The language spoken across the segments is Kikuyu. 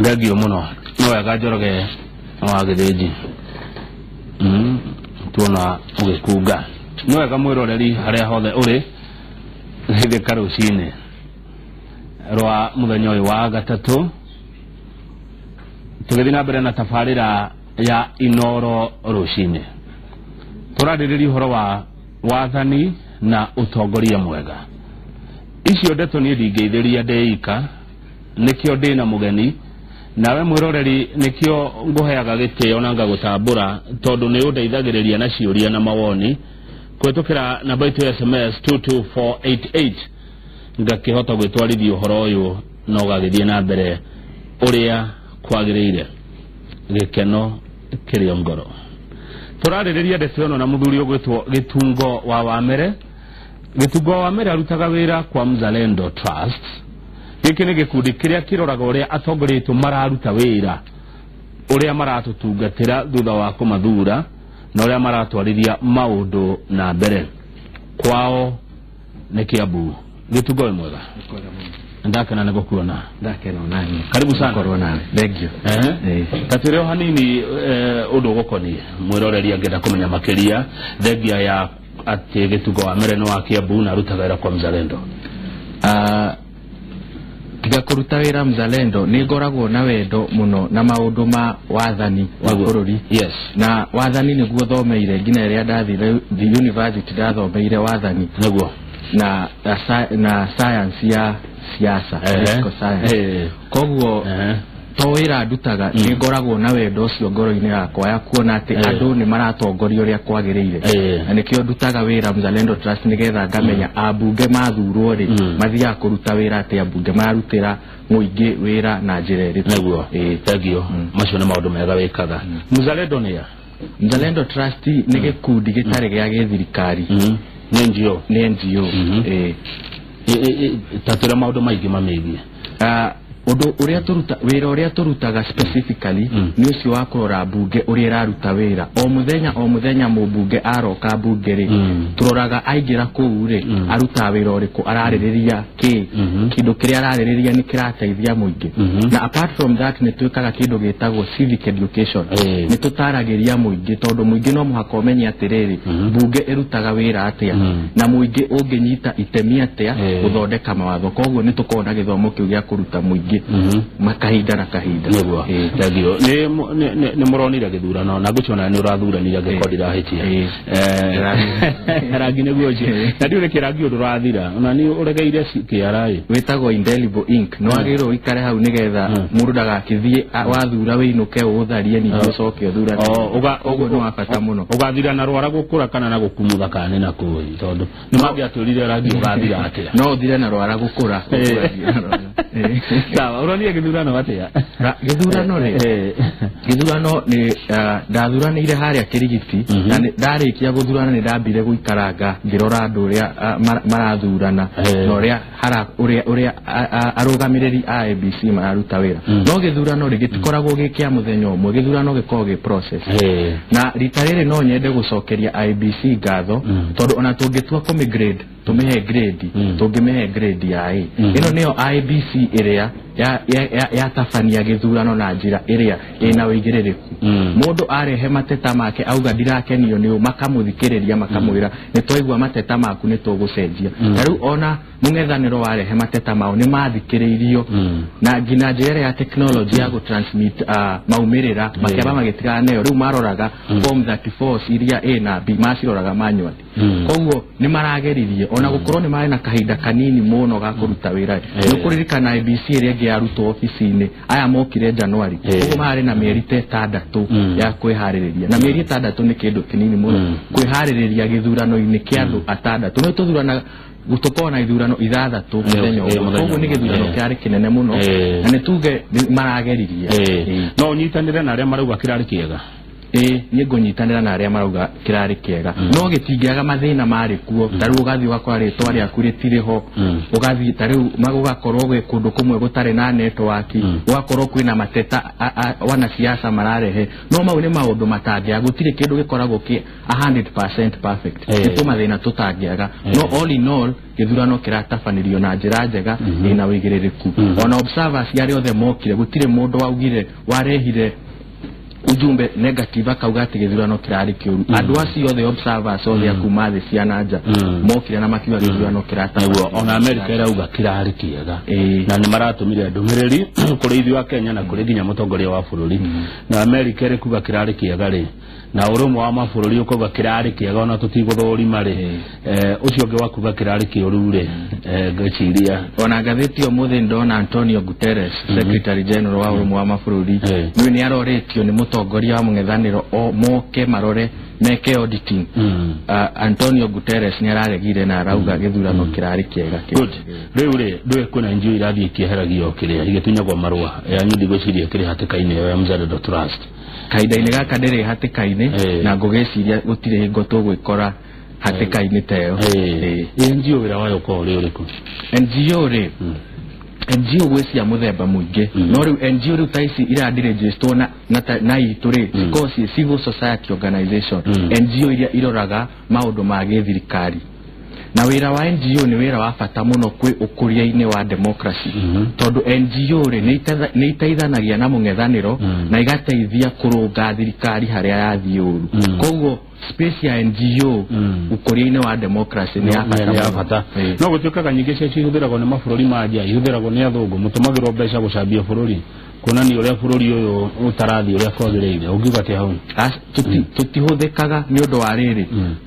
Thengio mũno. Nĩ wega Njoroge wa Gĩthĩnji. Tuona ũgĩkunga. Nĩ wega mwĩroreri harĩa hothe ũrĩ gĩthĩka rũcinĩ rwa mũthenya ũyũ wa gatatũ, tũgĩthiĩ na mbere na tabarĩra ya Inoro rũcinĩ. Tũrarĩrĩria ũhoro wa wathani na ũtongoria mwega. Icio ndeto niĩ ndingĩithĩria ndĩika, nĩkĩo ndĩna mũgeni nawe mwĩroreri, nĩkĩo ngũheaga gĩtĩo na ngagũtambũra, tondũ nĩ ũndeithagĩrĩria na ciũria na mawoni kũhĩtũkĩra namba itũ ya SMS 22488, ngakĩhota gwĩtwarithia ũhoro ũyũ na ũgagĩthiĩ na mbere ũrĩa kwagĩrĩire. Gĩkeno kĩrĩ o ngoro. Tũrarĩrĩria ndeto ĩno na mũthuri ũgwĩtwo Gĩtungo wa Wamere. Gĩtungo wa Wamere arutaga wĩra kwa Mzalendo Trust. Gĩkĩ nĩ gĩkundi kĩrĩa kĩroraga ũrĩa atongoria aitũ mararuta wĩra, ũrĩa maratũtungatĩra thutha wa kũmathura, na ũrĩa maratwarithia maũndũ na mbere. Kwao nĩ Kiambu. Gĩtungo, wĩ mwega? Ndakena nĩ gũkuona. Ndakena onani. Karibu sana. Gũkorwo nawe. Thank you. Ta twĩre o hanini ũndũ ũgũkoniĩ mwĩroreri angĩenda kũmenya makĩria, thengia ya atĩ Gĩtungo wa Mere nĩ wa Kiambu na arutaga wĩra kwa Mzalendo. Tiga kũruta wĩra Mzalendo, nĩ ngoragwo na wendo mũno na maũndũ ma wathani wa bũrũri. Na wathani nĩguo thomeire nginya rĩrĩa ndathire the university, ndathomeire wathani na science ya siasa, political science. Koguo to wĩra ndutaga, nĩ ngoragwo na wendo ũcio ngoro-inĩ yakwa ya kuona atĩ andũ nĩ maratongoria ũrĩa kwagĩrĩire. Na nĩkĩo ndutaga wĩra Mzalendo Trust, nĩgetha ngamenya ambunge mathurwo rĩ, mathiaga kũruta wĩra atĩa, ambunge mararutĩra mũingĩ wĩra na njĩra ĩrĩkũ. Thengio. Macio nĩ maũndũ mega wĩkaga. Mzalendo nĩ ya? Mzalendo Trust nĩ gĩkundi gĩtarĩ gĩa gĩthirikari. Nĩ NGO? Nĩ NGO. Ta twĩre maũndũ maingĩ mamĩgiĩ. Ũndũ ũrĩa tũruta wĩra, ũrĩa tũrutaga specifically, nĩ ũcio wa kũrora mbunge ũrĩa ĩraruta wĩra o mũthenya o mũthenya. Mũmbunge aroka mbunge rĩ, tũroraga aingĩra kũu rĩ, arutaga wĩra ũrĩkũ, ararĩrĩria kĩ, kĩndũ kĩrĩa ararĩrĩria nĩ kĩrateithia mũingĩ. Na apart from that, nĩ twĩkaga kĩndũ gĩtagwo civic education. Nĩ tũtaragĩria mũingĩ, tondũ mũingĩ no mũhaka ũmenye atĩrĩrĩ, mbunge ĩrutaga wĩra atĩa, na mũingĩ ũngĩnyita itemi atĩa gũthondeka mawatho. Koguo nĩ tũkoragwo na gĩthomo kĩu gĩa kũruta mũingĩ makahinda na kahinda. Thengio. Nĩ mũronire gĩthurano na ngũciona nĩ ũrathuranire, angĩkorwo ndirahĩtia. Rangi nĩguo ũcio, na ndiũĩ nĩkĩ rangi ũyũ ndũrathira, ona nĩ ũregeire kĩara ĩ. Wĩtagwo indelible ink. Nĩ wagĩrĩirwo ũikare hau nĩgetha mũndũ ndagakĩthiĩ wathura wĩinũke ũũtharie, ningĩ ũcoke ũthurane. Ũguo nĩ wa bata mũno. Ũgathira na rwara gũkũra kana na gũkumutha kana nĩ na kũĩ, tondũ nĩ mangĩatwĩrire rangi ũgathira atĩa? No ũthire na rwara gũkũra. Sawa, ũronire gĩthurano atĩa? Gĩthurano rĩ, gĩthurano nĩ ndathuranĩire harĩa Kĩrigiti. Na ndarĩkia gũthurana, nĩ ndambire gũikaranga ngĩrora andũ ũrĩa marathurana na ũrĩa hara ũrĩa ũrĩa arũgamĩrĩri a IEBC mararuta wĩra. No gĩthurano rĩ, gĩtikoragwo gĩ kĩa mũthenya ũmwe, gĩthurano gĩkoragwo gĩ process. Na rita rĩrĩ no nyende gũcokeria IEBC ngatho, tondũ ona tũngĩtua kũmĩ grade, tũmĩhe grade, tũngĩmĩhe grade ya A. Ĩno nĩyo IEBC ĩrĩa yatabania gĩthurano na njĩra ĩrĩa ĩna ũigĩrĩrĩku. Mũndũ arehe mateta make, auga ndirakenio nĩ ũ, makamũthikĩrĩria, makamwĩra nĩ twaigua mateta maku, nĩ tũgũcenjia. Ta rĩu ona mũng'ethanĩro warehe mateta mao, nĩ mathikĩrĩirio, na nginya njĩra ĩrĩa ya technology ya gũtransmit maumĩrĩra makĩamba magĩtigana nayo, rĩu maroraga form 34 iria A na B, maciroraga manually. Koguo nĩ marageririe, ona gũkorwo nĩ marĩ na kahinda kanini mũno ga kũruta wĩra. Nĩ ũkũririkana IEBC ĩrĩa ĩngĩ yarutwo obici-inĩ, aya mokire January, koguo marĩ na mĩeri ta 6 ya kwĩharĩrĩria, na mĩeri 6 nĩ kĩndũ kĩnini mũno kwĩharĩrĩria gĩthurano-inĩ kĩa andũ atandatũ. Nĩ tũthurana, tũkoragwo na ithurano 6 mũthenya ũmwe. Ũmwe, koguo nĩ gĩthurano kĩarĩ kĩnene mũno, na nĩ tuge nĩ marageririe. No ũnyitanĩre na arĩa marauga kĩrarĩ kĩega? Ĩĩ, niĩ ngũnyitanĩra na arĩa marauga kĩrarĩ kĩega, no gĩtingĩaga mathĩna marĩ kuo. Ta rĩu ũgathiĩ ũgakora rĩtwa rĩaku rĩtirĩ ho, ũgathiĩ ta rĩu gũgakorwo gwĩ kũndũ kũmwe gũtarĩ na network, gũgakorwo kwĩna mateta wanasiasa mararehe, no mau nĩ maũndũ matangĩaga. Gũtirĩ kĩndũ gĩkoragwo kĩ 100% perfect, nĩ tũmathĩna tũtangĩaga, no all in all gĩthurano kĩratabanirio na njĩra njega ĩna wĩigĩrĩrĩku. Ona observers arĩa othe mokire, gũtirĩ mũndũ waugire warehire ujumbe negative akauga atĩ gĩthurano kĩrarĩ kĩũru. Andũ acio othe, observers othe a kuma thĩ cia na nja, mokire na makiuga gĩthurano kĩratabanio. Nĩguo ona Amerika ĩrauga kĩrarĩ kĩega, na nĩ maratũmire ndũmĩrĩri kũrĩ ithuĩ a Kenya na kũrĩ nginya mũtongoria wa bũrũri. Na Amerika ĩrĩ kuga kĩrarĩ kĩega rĩ, na ũrũmwe wa mabũrũri ũkauga kĩrarĩ kĩega ona tũtigũthũrima rĩ, ũcio ũngĩ wa kuga kĩrarĩ kĩũru rĩ, ngwĩciria Ona ngathĩti ũmũthĩ ndona Antonio Guterres, Secretary General wa ũrũmwe wa mabũrũri, nĩ nĩ arorĩtio nĩ mũtongoria wa mũng'ethanĩro o moke marore meke auditing. Antonio Guterres nĩ araregire na arauga gĩthurano kĩrarĩ kĩega. Good. Rĩu rĩ, ndũĩ kwĩna NGO irathiĩ ikĩeheragio kĩrĩa igĩtunyagwo marũa yanyu, ndigwĩciria kĩrĩ hatĩka-inĩ ĩyo ya Mzalendo Trust? Kahinda-inĩ gaka ndĩrĩ hatĩka-inĩ, na ngũgĩciria gũtirĩ hingo tũgwĩkora hatĩka-inĩ ta ĩyo. NGO wĩra wayo ũkoragwo ũrĩ ũrĩkũ? NGO rĩ, NGO gwĩ cia mũthemba mũingĩ, no rĩu NGO rĩu ta ici iradirĩgĩstwo na itũ rĩ, cikoragwo ciĩ civil society organization, NGO iria iroraga maũndũ ma gĩthirikari. Na wĩra wa NGO nĩ wĩra wa bata mũno kwĩ ũkũria-inĩ wa democracy, tondũ NGO rĩ nĩ iteithanagia na mũng'ethanĩro na igateithia kũrũnga thirikari harĩa yathiĩ ũru. Koguo space ya NGO ũkũria-inĩ wa democracy nĩ ya bata nĩ ya mũno. Bata. No gũtuĩkaga nyingĩ ciacio ihũthĩragwo nĩ mabũrũri ma nja, ihũthĩragwo nĩ athũngũ, mũtũmagĩrwo mbeca gũcambia bũrũri, kuonania ũrĩa bũrũri ũyũ ũtarathiĩ ũrĩa kwagĩrĩire. Ũngiuga atĩa hau? Tũtihũthĩkaga nĩ ũndũ wa rĩrĩ,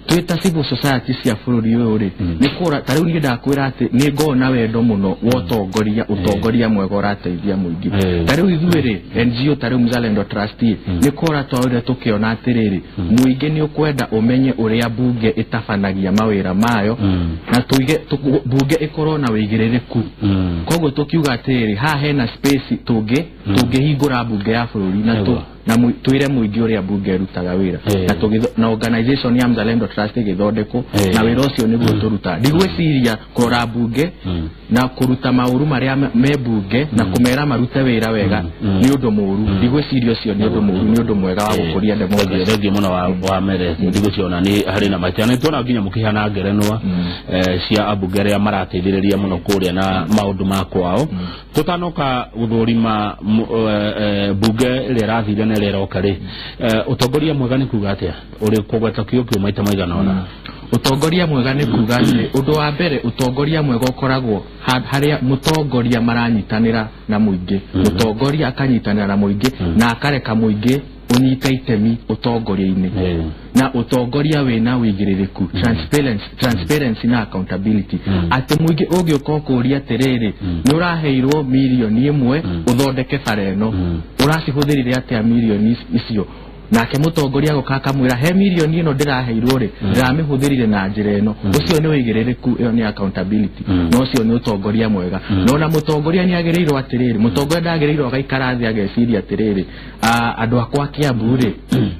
twĩ ta civil society cia bũrũri ũyũ rĩ, nĩ kũra ta rĩu niĩ ndakwĩra atĩ nĩ ngoragwo na wendo mũno wa ũtongoria, ũtongoria mwega ũrateithia mũingĩ. Ta rĩu ithuĩ rĩ, NGO ta rĩu Mzalendo Trust rĩ, nĩ kũra twaũrire tũkĩona atĩrĩrĩ, mũingĩ nĩ ũkwenda ũmenye ũrĩa mbunge ĩtabanagia mawĩra mayo, na tuige mbunge ĩkorwo na wĩigĩrĩrĩku. Koguo tũkiuga atĩrĩrĩ, haha hena space tũngĩhingũra mbunge ya bũrũri na na twĩre mũingĩ ũrĩa mbunge ĩrutaga wĩra, na organization ya Mzalendo Trust ĩgĩthondekwo, na wĩra ũcio nĩguo tũrutaga. Ndigwĩciria kũrora mbunge na kũruta maũru marĩa me mbunge na kũmera marute wĩra wega nĩ ũndũ mũru. Ndigwĩciria ũcio nĩ ũndũ mũru, nĩ ũndũ mwega wa gũkũria democracy. Thengiũ mũno wa mere, ndigũciona nĩ harĩ na mahĩtia, nĩ tuona nginya mũkĩheana ngerenwa cia ambunge arĩa marateithĩrĩria mũno kũrĩa na maũndũ ma kwao. Tũtanoka gũthũrima mbunge ĩrĩa ĩrathire na ĩrĩa ĩroka rĩ, ũtongoria mwega nĩ kuga atĩa? Ũrĩ kũgweta kiugo kĩu maita maigana ũna. Ũtongoria mwega nĩ kuga atĩ, ũndũ wa mbere, ũtongoria mwega ũkoragwo harĩa mũtongoria maranyitanĩra na mũingĩ, mũtongoria akanyitanĩra na mũingĩ na akareka mũingĩ ũnyite itemi ũtongoria-inĩ, na ũtongoria wĩna wĩigĩrĩrĩku, transparency na accountability, atĩ mũingĩ ũngĩũka ũkũria atĩrĩrĩ, nĩ ũraheirwo mirioni 1 ũthondeke bara ĩno, ũracihũthĩrire atĩa mirioni icio? Nake mũtongoria agoka akamwĩra, he mirioni ĩno ndĩraheirwo rĩ, ndĩramĩhũthĩrire na njĩra ĩno. Ũcio nĩ wĩigĩrĩrĩku, ĩyo nĩ accountability, na ũcio nĩ ũtongoria mwega. Na ona mũtongoria nĩ agĩrĩirwo atĩrĩrĩ, mũtongoria ndagĩrĩirwo agaikara thĩ ageciria atĩrĩrĩ, andũ akwa a Kiambu rĩ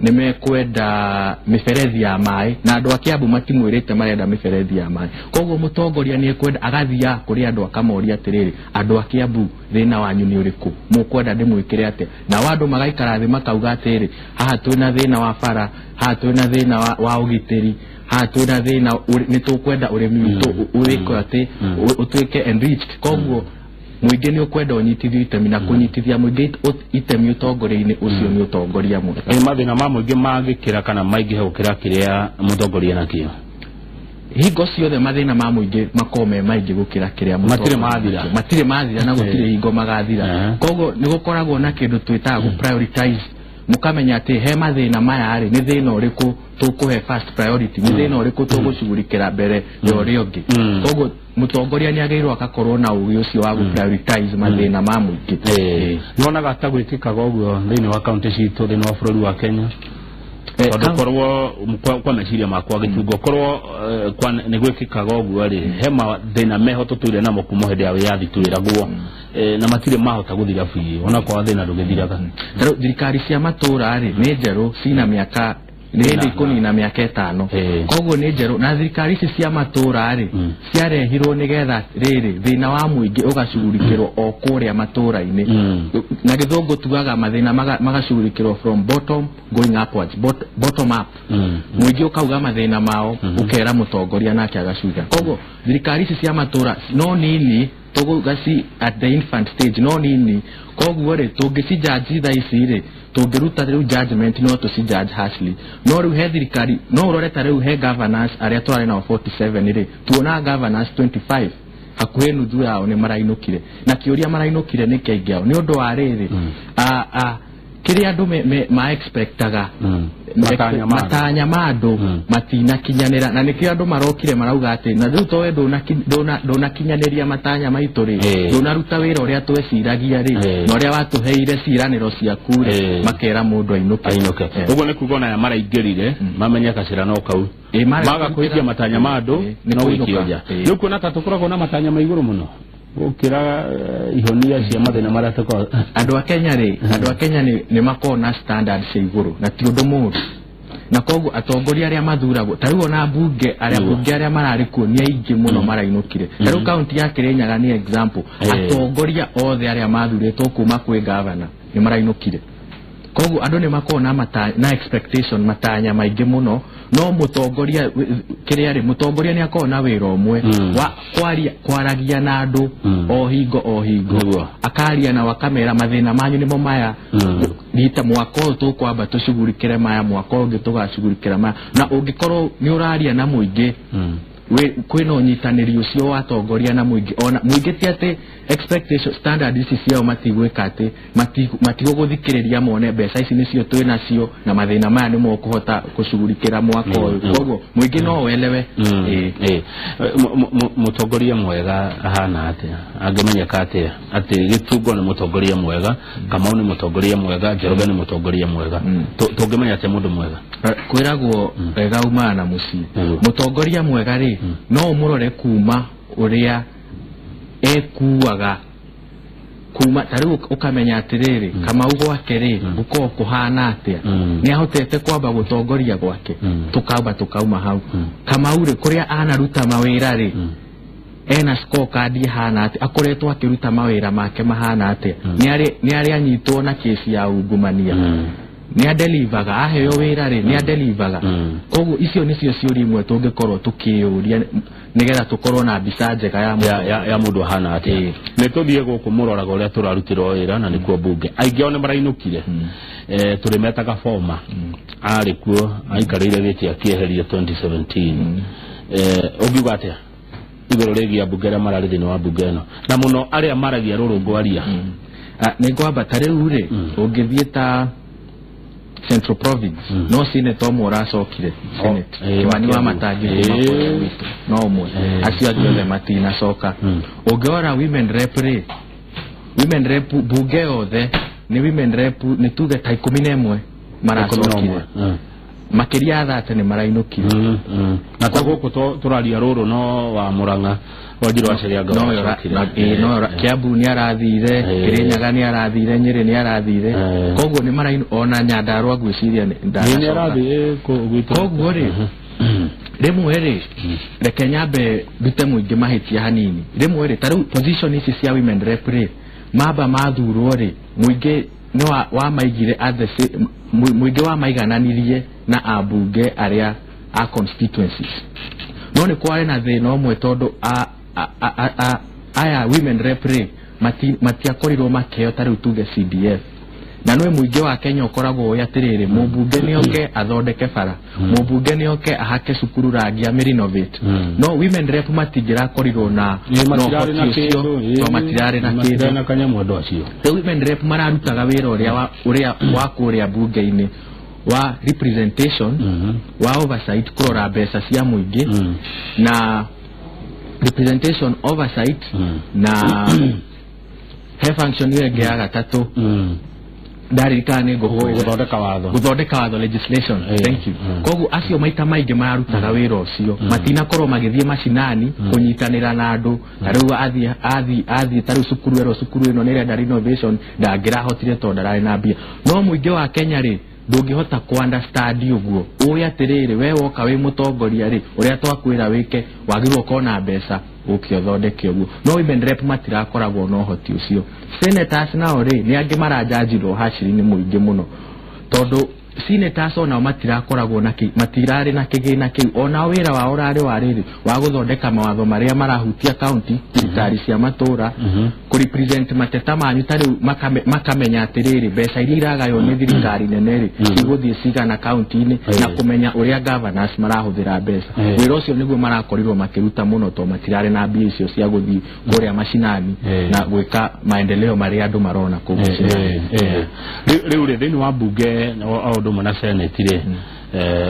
nĩ mekwenda mĩberethi ya maĩ, na andũ a Kiambu matimwĩrĩte marenda mĩberethi ya maĩ. Koguo mũtongoria nĩ ekwenda agathiaga kũrĩ andũ akamoria atĩrĩrĩ, andũ a Kiambu, thĩna wanyu nĩ ũrĩkũ? Mũkwenda ndĩmwĩkĩre atĩa? Nao andũ magaikara thĩ makauga atĩrĩrĩ, haha twĩna thĩna wa bara, haha twĩna thĩna wa ũgitĩri, haha twĩna thĩna nĩ tũkwenda ũrĩmi witũ ũrĩkwo atĩ ũtuĩke enriched. Koguo mũingĩ nĩ ũkwenda ũnyitithio itemi, na kũnyitithia mũingĩ itemi ũtongoria-inĩ ũcio nĩ ũtongoria mwega. Ĩ mathĩna ma mũingĩ mangĩkĩra kana maingĩhe gũkĩra kĩrĩa mũtongoria nakĩo? Hingo ciothe mathĩna ma mũingĩ makoragwo me maingĩ gũkĩra kĩrĩa Matirĩ mũtongoria mathira. nakĩo. Matirĩ mathira na gũtirĩ hingo magathira. Koguo nĩ gũkoragwo na kĩndũ twĩtaga gũ prioritize, mũkamenya atĩ he mathĩna maya rĩ, nĩ thĩna ũrĩkũ tũkũhe first priority, nĩ thĩna ũrĩkũ tũgũcugurikĩra mbere ya ũrĩa ũngĩ. Koguo mũtongoria nĩ agĩrĩirwo akakorwo na ũgĩ ũcio wa gũ prioritize mathĩna ma mũingĩ. Nĩwonaga ta gwĩkĩkaga ũguo thĩinĩ wa kaunti citũ thĩinĩ wa bũrũri wa Kenya? Tondũ korwo kwa meciria makwa gĩchungo korwo nĩ gwĩkĩkaga ũguo rĩ, he mathĩna meho tũtũire namo kuma hĩndĩ ya wĩyathi twĩragwo. Na matirĩ mahota gũthira biũ ona kwa thĩna ndũgĩthiraga. Rĩu thirikari cia matũra rĩ nĩ njerũ, cina mĩaka nĩ hĩndĩ ikũnina mĩaka 5, koguo nĩ njerũ. Na thirikari ici cia matũra rĩ ciarehirwo nĩgetha rĩrĩ thĩna wa mũingĩ ũgacugurikĩrwo o kũrĩa matũra-inĩ. Na gĩthũngũ tugaga mathĩna magacugurikĩrwo from bottom going upwards, bottom up. Mũingĩ ũkauga mathĩna mao, ũkera mũtongoria nake agacuga. Koguo thirikari ici cia matũra no nini tũgũgaci at the infant stage, no nini. Koguo rĩ tũngĩcijudge thaa ici rĩ, tũngĩruta rĩu judgment no tũcijudge harshly. No rĩu he thirikari no ũrore ta rĩu he governors arĩa twarĩ nao 47 rĩ, tuona governors 25, hakuhĩ nuthu yao nĩ marainũkire. Na kĩũria marainũkire nĩ kĩaingĩ ao nĩ ũndũ wa rĩrĩ, kĩrĩa andũ ma expectaga, matanya ma andũ matinakinyanĩra. Na nĩkĩo andũ marokire marauga atĩ na rĩu towe ndũnakinyanĩria matanya maitũ rĩ, ndũnaruta wĩra ũrĩa tweciragia rĩ, na ũrĩa watũheire ciĩranĩro ciaku rĩ, makera mũndũ ainũke. Ũguo nĩ kuga ona aya maraingĩrire mamenye gacĩra no kau, maga kũhingia matanya ma andũ no gũikio nja. Nĩ ũkuona ta tũkoragwo na matanya ma igũrũ mũno gũkĩra ihonia cia mathĩna marĩa tũkoragwo. Andũ a Kenya rĩ, andũ a Kenya nĩ makoragwo na standard cia igũrũ na ti ũndũ mũũru. Na koguo atongoria arĩa mathuragwo ta rĩu ona mbunge arĩa mbunge arĩa mararĩ kuo nĩ aingĩ mũno marainũkire. Ta rĩu kaunti ya Kirinyaga nĩ example, atongoria othe arĩa mathurĩtwo kuma kwĩ governor nĩ marainũkire. Koguo andũ nĩ makoragwo na expectation, matanya maingĩ mũno. No mũtongoria kĩrĩa rĩ, mũtongoria nĩ akoragwo na wĩra ũmwe wa kwaragia na andũ o hingo o hingo, akaria na akamera mathĩna manyu nĩmo maya, rita mwaka ũyũ tũkwamba tũcugurikĩre maya, mwaka ũngĩ tũgacugurikĩra maya. Na ũngĩkorwo nĩ ũraria na mũingĩ, kwĩna ũnyitanĩri ũcio wa atongoria na mũingĩ. Ona mũingĩ ti atĩ expectation standard ici ciao matigwĩka atĩ matigũgũthikĩrĩria mone mbeca ici nĩcio twĩ nacio na mathĩna maya nĩmo ũkũhota gũcugurikĩra mwaka ũyũ. Koguo mũingĩ no welewe. Mũtongoria mwega ahana atĩa? Angĩmenyeka atĩa atĩ Gĩtungo nĩ mũtongoria mwega, Kamau nĩ mũtongoria mwega, Njoroge nĩ mũtongoria mwega? Tũngĩmenya atĩa mũndũ mwega? Kwĩragwo wega umaga na mũciĩ. Mũtongoria mwega rĩ no ũmũrore kuma ũrĩa ekuaga, kuma ta rĩu ũkamenya atĩrĩrĩ, Kamau gwake rĩ gũkorwo kũhana atĩa, nĩ ahotete kwamba gũtongoria gwake, tũkamba tũkauma hau. Kamau rĩ kũrĩa anaruta mawĩra rĩ, ena scorecard ihana atĩa, akoretwo akĩruta mawĩra make mahana atĩa, nĩ arĩ anyitwo na kesi ya ungumania, nĩ adelivaga, aheo wĩra rĩ nĩ adelivaga. Koguo icio nĩcio ciũria imwe tũngĩkorwo tũkĩũria nĩgetha tũkorwo na mbica njega ya mũndũ ahana atĩa. Nĩ tũthiĩ gũkũ mũroraga ũrĩa tũrarutĩrwo wĩra na nĩkuo mbunge aingĩ ao nĩ marainũkire. Tũrĩmetaga former, arĩ kuo aikarĩire gĩtĩ akĩeherio 2017. Ũngiuga atĩa igũrũ rĩgiĩ ambunge arĩa mararĩ thĩinĩ wa mbunge ĩno, na mũno arĩa maragia rũrũ ngwaria? Nĩ ngwamba ta rĩu rĩ, ũngĩthiĩ ta Central Province, no senator ũmwe ũracokire Senate, Kimani wa Matangi kuma kũrĩa gwitũ, no ũmwe, acio angĩ othe matinacoka. Ũngĩrora women rep rĩ, women rep bunge yothe nĩ women rep nĩ tuge ta 11 maracokire, makĩria ya 30 nĩ marainũkire. Na ta gũkũ tũraria rũrũ no wa Murang'a Wanjiru wa Cerianga no Kiambu nĩ arathire, Kirinyaga nĩ arathire, Nyĩrĩ nĩ arathire. Koguo nĩ marainũ, ona Nyandarua ngwĩciria nĩ arathiĩ gwitũ. Koguo rĩ rĩmwe rĩ reke nyambe ndute mũingĩ mahĩtia hanini. Rĩmwe rĩ ta rĩu position ici cia women rep rĩ, mamba mathurwo rĩ, mũingĩ nĩ wamaigire mũingĩ wamaigananirie na ambunge arĩa a constituencies. No nĩ kwarĩ na thĩna ũmwe tondũ aya women rep rĩ matiakorirwo makĩheo ta rĩu tuge CDF. Na nĩ mũingĩ wa Kenya ũkoragwo ũĩ atĩrĩrĩ, mũmbunge nĩ oke athondeke bara, mũmbunge nĩ oke ahake cukuru rangi amĩrenovate. No women rep matingĩrakorirwo na ũhoti ũcio, to matirarĩ na kĩndũ na kanyamũ andũ acio. The women rep mararutaga wĩra ũrĩa wa kũrĩa mbunge-inĩ wa representation, wa oversight, kũrora mbeca cia mũingĩ, na representation, oversight, na he function ĩyo ĩngĩ ya gatatũ. Ndaririkana nĩ ngũkwĩra. Gũthondeka watho. Gũthondeka watho, legislation. Thank you. Koguo acio maita maingĩ mararutaga wĩra ũcio, matinakorwo magĩthiĩ macinani kũnyitanĩra na andũ. Ta rĩu athiĩ ta rĩu cukuru ĩro, cukuru ĩno nĩ ĩrenda renovation, ndangĩrahotire tondũ ndararĩ na mbia. No mũingĩ wa Kenya rĩ, ndũngĩhota ku understand ũguo. Ũĩ atĩrĩrĩ, we woka wĩ mũtongoria rĩ, ũrĩa twakwĩra wĩke, wagĩrĩirwo ũkorwo na mbeca ũke ũthondeke ũguo. No women rep matirakoragwo na ũhoti ũcio. Senators nao rĩ, nĩ angĩ maranjanjirwo haciri nĩ mũingĩ mũno, tondũ senators onao matirakoragwo na matirarĩ na kĩgĩna kĩu. Onao wĩra wao ũrarĩ wa rĩrĩ, wa gũthondeka mawatho marĩa marahutia county, thirikari cia matũra, kũ represent mateta manyu. Ta rĩu makamenya atĩrĩrĩ, mbeca iria iragaywo nĩ thirikari nene rĩ, cigũthiĩ cigana county-inĩ, na kũmenya ũrĩa governors marahũthĩra mbeca. Wĩra ũcio nĩguo marakorirwo makĩruta mũno, tondũ matirarĩ na mbia icio cia gũthiĩ kũrĩa macinani na gwĩka maendeleo marĩa andũ marona kũu macinani. Rĩu rĩ, thĩinĩ wa mbunge o ũndũ ũmwe na senate rĩ,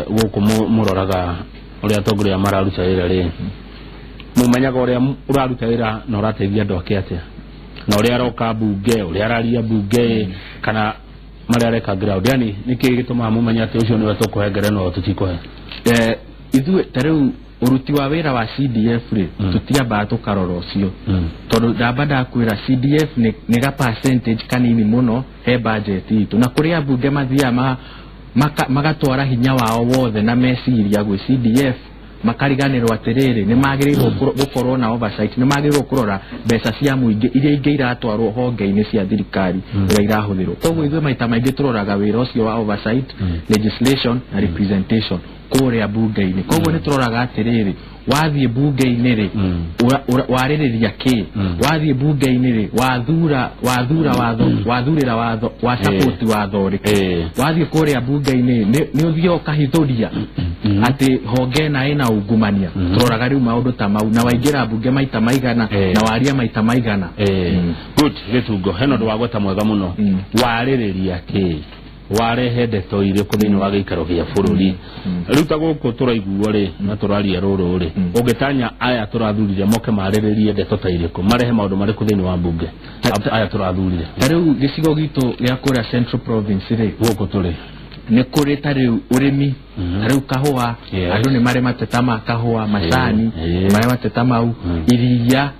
gũkũ mũroraga ũrĩa atongoria mararuta wĩra rĩ, mũmenyaga ũrĩa ũraruta wĩra na ũrateithia andũ ake atĩa, na ũrĩa aroka mbunge, ũrĩa araria mbunge, kana marĩa areka ground? Yani nĩkĩ gĩtũmaga mũmenye atĩ ũcio nĩwe tũkũhe ngerenwa, tũtikũhe? Ithuĩ ta rĩu ũruti wa wĩra wa CDF rĩ, tũtiambaga tũkarora ũcio, tondũ ndamba ndakwĩra CDF nĩ ga percentage kanini mũno he budget itũ, na kũrĩa ambunge mathiaga magatwara hinya wao wothe na meciria gwĩ CDF, makariganĩrwo atĩrĩrĩ, nĩ magĩrĩirwo gũkorwo na oversight, nĩ magĩrĩirwo kũrora mbeca cia mũingĩ iria ingĩ iratwarwo honge-inĩ cia thirikari, ũrĩa irahũthĩrwo. Koguo ithuĩ maita maingĩ tũroraga wĩra ũcio wa oversight, legislation na representation kũrĩa mbunge-inĩ. Koguo nĩ tũroraga atĩrĩrĩ, wathiĩ mbunge-inĩ rĩ, warĩrĩria kĩ? Wathiĩ mbunge-inĩ rĩ, wathura wathura watho, wathurĩra watho, wa support watho ũrĩkũ? Wathiĩ kũrĩa mbunge-inĩ, nĩ ũthiaga ũkahithũria atĩ honge ĩna ĩna ungumania? Tũroraga rĩu maũndũ ta mau, na waingĩra mbunge maita maigana, na waria maita maigana. Good. Gĩtungo, hena ũndũ wa gweta mwega mũno. Warĩrĩria kĩ, warehe ndeto irĩkũ thĩinĩ wa gĩikaro gĩa bũrũri? Rĩu ta gũkũ tũraiguo rĩ, na tũraria rũrũ rĩ, ũngĩtanya aya tũrathurire moke marĩrĩrie ndeto ta irĩkũ, marehe maũndũ marĩkũ thĩinĩ wa mbunge, aya tũrathurire? Ta rĩu gĩcigo gitũ gĩa kũrĩa Central Province rĩ, gũkũ tũrĩ, nĩ kũrĩ ta rĩu ũrĩmi, ta rĩu kahũa. Andũ nĩ marĩ mateta ma kahũa, macani, marĩ mateta mau, iria.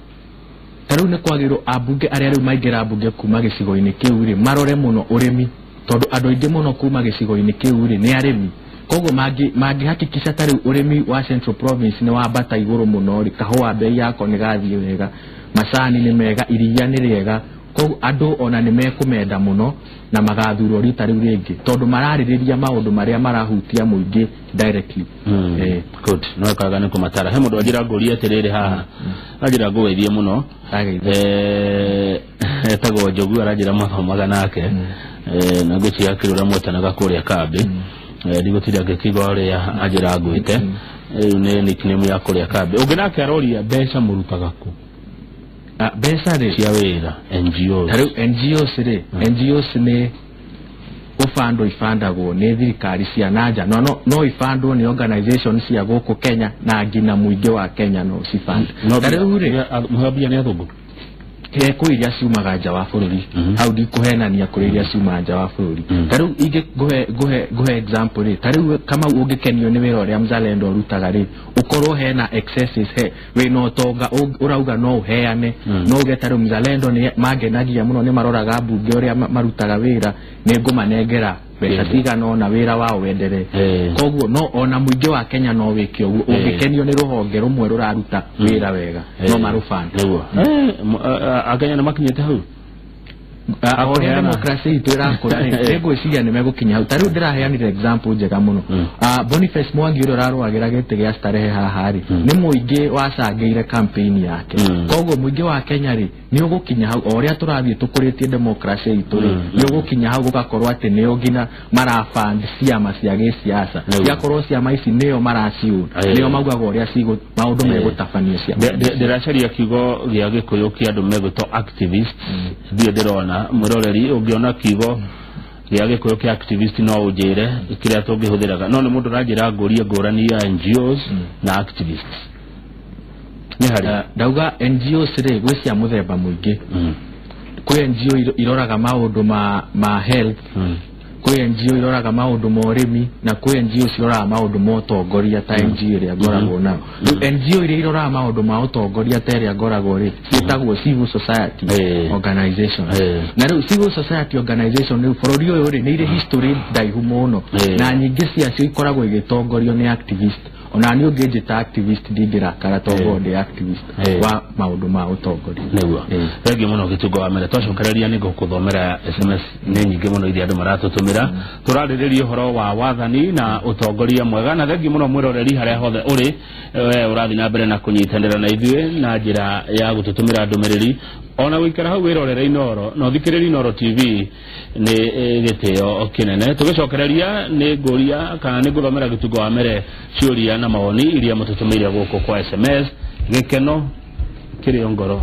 Ta rĩu nĩ kwagĩrĩirwo ambunge arĩa rĩu maingĩra mbunge kuma gĩcigo-inĩ kĩu rĩ, marore mũno ũrĩmi, tondũ andũ aingĩ mũno kuma gĩcigo-inĩ kĩu rĩ, nĩ arĩmi. Koguo mangĩhakikisha ta rĩu ũrĩmi wa Central Province nĩ wambata igũrũ mũno rĩ, kahũa bei yako nĩ gathiĩ wega, macani nĩ mega, iria nĩ rĩega. Koguo andũ ona nĩ mekũmenda mũno na magathurwo rita rĩu rĩngĩ, tondũ mararĩrĩria maũndũ marĩa marahutia mũingĩ directly. Good. No kaga nĩ kũmatara. He mũndũ anjĩra ngũrie atĩrĩrĩ haha, anjĩra ngũgeithie mũno. Etagwo Njogu, aranjĩra mathomaga nake, na ngwĩciria akĩrĩ ũrĩa mwetanaga kũrĩa kambĩ. Ndigũtinda ngĩkiuga ũrĩa anjĩra ngwĩte, rĩu nĩ nickname ya kũrĩa kambĩ. Ũngĩ nake aroria, mbeca mũrutaga kũ? Mbeca rĩ, cia wĩra NGOs. Ta rĩu NGOs rĩ, NGOs nĩ gũbandwo ibandagwo nĩ thirikari cia nanja, no ibandwo nĩ organization cia gũkũ Kenya, na nginya mũingĩ wa Kenya no ciband. Ta rĩu rĩ, Mũheo mbia nĩ athũngũ? Kwĩ iria ciumaga nja wa bũrũri. Hau ndikũhenania, kũrĩ iria ciumaga nja wa bũrũri. Ta rĩu ingĩ ngũhe example rĩ, ta rĩu Kamau, ũngĩkenio nĩ wĩra ũrĩa Mzalendo ũrutaga rĩ, ũkorwo hena excesses, he wĩna ũtonga ũrauga no ũheane, no uge ta rĩu Mzalendo nĩ mangenagia mũno, nĩ maroraga mbunge ũrĩa marutaga wĩra, nĩ ngũmanengera mbeca cigana ũna wĩra wao wenderee. Koguo no ona mũingĩ wa Kenya no wĩke ũguo. Ũngĩkenio nĩ rũhonge rũmwe rũraruta wĩra wega, no marũbande. Nĩguo. Akenya nĩ makinyĩte hau? O ũrĩa democracy itũ ĩrakũra rĩ, nĩngwĩciria nĩ megũkinya hau. Ta rĩu ndĩraheanire example njega mũno. Boniface Mwangi ũrĩa ũrarũagĩra gĩtĩ gĩa Starehe haha rĩ, nĩ mũingĩ wacangĩire campaign yake. Koguo mũingĩ wa Kenya rĩ, nĩ ũgũkinya hau. O ũrĩa tũrathiĩ tũkũrĩtie democracy itũ rĩ, nĩ ũgũkinya hau gũgakorwo atĩ nĩo nginya maraband ciama cia gĩsiasa, ciakorwo ciama ici nĩo maraciũn, nĩo maugaga ũrĩa maũndũ megũtabanio ciama. Ndĩracaria kiugo gĩa Gĩkũyũ kĩa andũ megwĩtwo activist, ndirĩ ndĩrona. Mwĩroreri, ũngĩona kiugo gĩa Gĩkũyũ kĩa activist, no ũnjĩre kĩrĩa tũngĩhũthĩraga. No nĩ mũndũ ũranjĩra ngũrie ngũrani ya NGOs na activists nĩ harĩ. Ndauga NGOs rĩ, gwĩ cia mũthemba mũingĩ. Kwĩ NGO iroraga maũndũ ma health, kwĩ NGO iroraga maũndũ ma ũrĩmi, na kwĩ NGO ciroraga maũndũ ma ũtongoria ta NGO ĩrĩa ngoragwo nayo. Rĩu NGO iria iroraga maũndũ ma ũtongoria ta ĩrĩa ngoragwo rĩ, ciĩtagwo civil society organization. Na rĩu civil society organization rĩu bũrũri ũyũ rĩ, nĩ irĩ history ndaihu mũno, na nyingĩ ciacio ikoragwo igĩtongorio nĩ activist. Ona niĩ ũngĩnjĩta activist ndingĩrakara, tondũ ndĩ activist wa maũndũ ma ũtongoria. Nĩguo. Thengiũ mũno Gĩtungo wa Mere. Twacokereria nĩ ngũkũthomera SMS nĩ nyingĩ mũno iria andũ maratũtũmĩra. Tũrarĩrĩria ũhoro wa wathani na ũtongoria mwega, na thengiũ mũno mwĩroreri harĩa hothe ũrĩ, we ũrathiĩ na mbere na kũnyitanĩra na ithuĩ na njĩra ya gũtũtũmĩra ndũmĩrĩri, ona gũikara hau wĩrorere Inooro na ũthikĩrĩrie Inooro TV nĩ gĩtĩo kĩnene. Tũgĩcokereria nĩ ngũria kana nĩ ngũthomera Gĩtungo wa Mere ciũria na mawoni iria mũtũtũmĩire gũkũ kwa SMS. Gĩkeno kĩrĩ o ngoro.